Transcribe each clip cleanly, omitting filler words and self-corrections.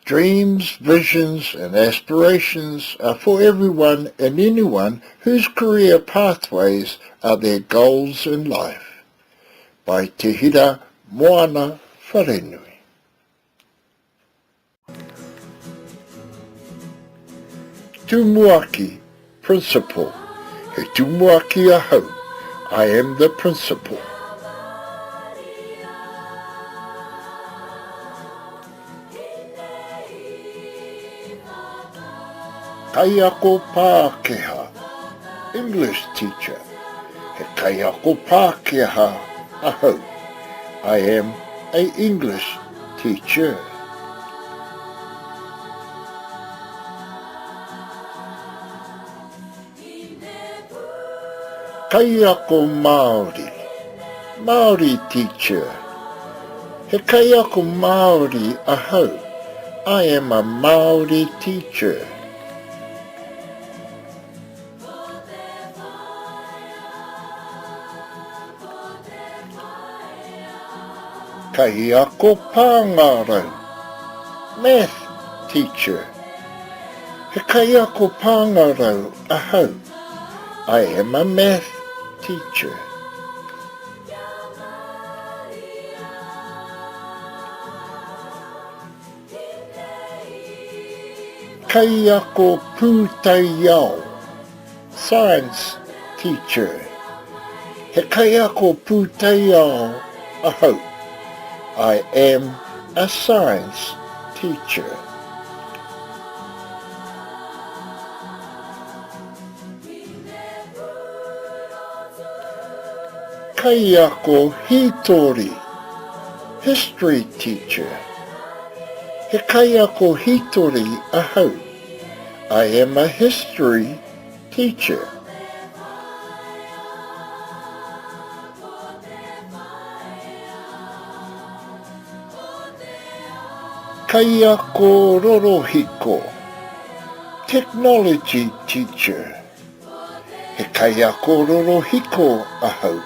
Dreams, visions and aspirations are for everyone and anyone whose career pathways are their goals in life. By Te Hira Moana Wharenui. Tumuaki, Principal, He tumuaki ahau, I am the principal. Kaiako Pākehā, English teacher, He kaiako Pākehā ahau, I am a English teacher. Kaiako Māori, Māori teacher, He kaiako Māori ahau, I am a Māori teacher. Kaiako Pāngarau, Math teacher, He kaiako pāngarau ahau, I am a math teacher. Kaiako pūtaiao, Science teacher, He kaiako pūtaiao ahau, I am a science teacher. Kaiako hītori, History teacher, He kaiako hītori ahau, I am a history teacher. Kaiako rorohiko, Technology teacher, He kaiako rorohiko ahau,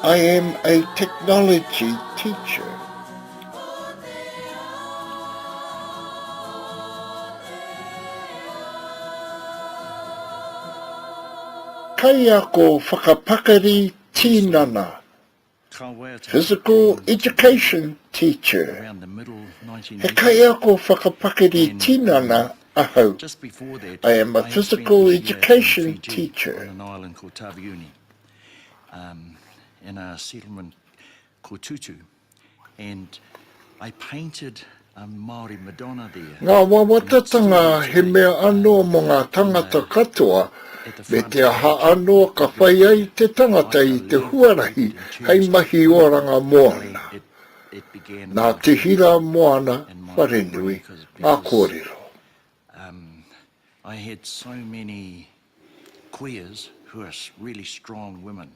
I am a technology teacher. Kaiako whakapakari tinana, Physical Education Teacher, He kaiako whakapakari tinana ahau, I am a physical education teacher. Ngā wawatatanga he mea anō mō ngā tangata katoa, me te aha anō ka whai ai te tangata i te huarahi hei mahi oranga mōna. Nā Te Hira Moana Wharenui ngā kōrero. I had so many queers who are really strong women.